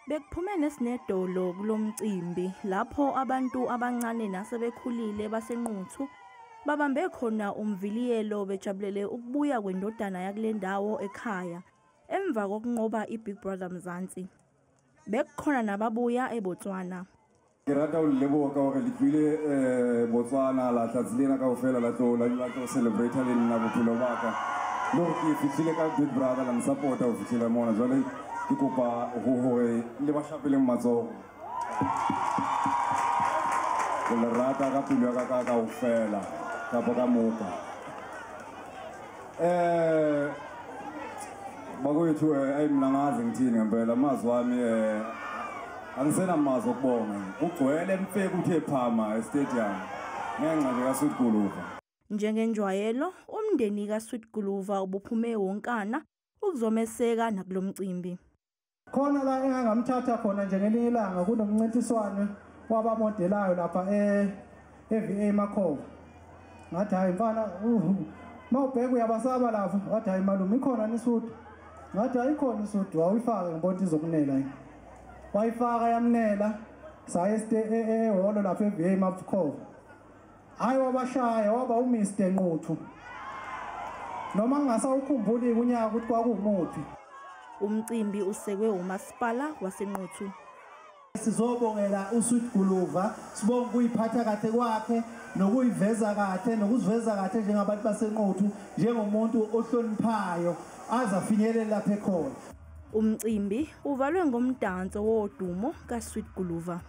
Bekuphume nesinedolo kulomcimbi lapho abantu abancane nasebekhulile baseNquthu babambe khona umviliyelo bejabulele ukubuya kwendodana yakule ndawo ekhaya emva kokunqoba iBig Brother Mzansi. Bekukhona nababuya eBotswana. Ke rata ho leboha ka hore le tlile Botswana la tlatsi lena kaofela la tlo celebrate le nna bophelo ba ka. Le hore ke fihlile ka Big Brother la nsupporta ho fihlela mona jwale ke kopa hore le ba shapeleng matsoho. Ke le rata ka pelo ya ka kaofela kapa ka moka. Bakwethu ayi mina ngazi ngithini ngempela amazwi wami angisenamazwi okubonga. Kugcwele mfeke uthe phama e-stadium ngenxa nje kaSweet Guluva. Njengenjwayelo umndeni kaSweet Guluva ubuphume wonkana ukuzomeseka nakulomcimbi. Khona la engangamthatha khona nje ngelinye ilanga kunomncintiswano wabamodelayo lapha e-VA Makhova. Ngathi hayi mfana mawubheka uyabasaba lapha, wathi hayi malume ikhona isudu. Ngathi ayikhona isudu, wawuyifaka ngibona izokunela yini. Wayifaka yamnela, saya ehholo lapha e-VA Makhova. Hayi wabashaya waba uMr Nquthu. Noma ngingasawukhumbuli unyaka ukuthi kwakuwumuphi. Umcimbi usekwe umasipala waseNquthu. Sizobongela uSweet Guluva, sibonga ukuyiphatha kahle kwakhe nokuyiveza kahle nokuziveza kahle njengabantu baseNquthu njengomuntu ohloniphayo aze afinyelele lapha ekhona. Umcimbi uvalwe ngomdanso wodumo kaSweet Guluva.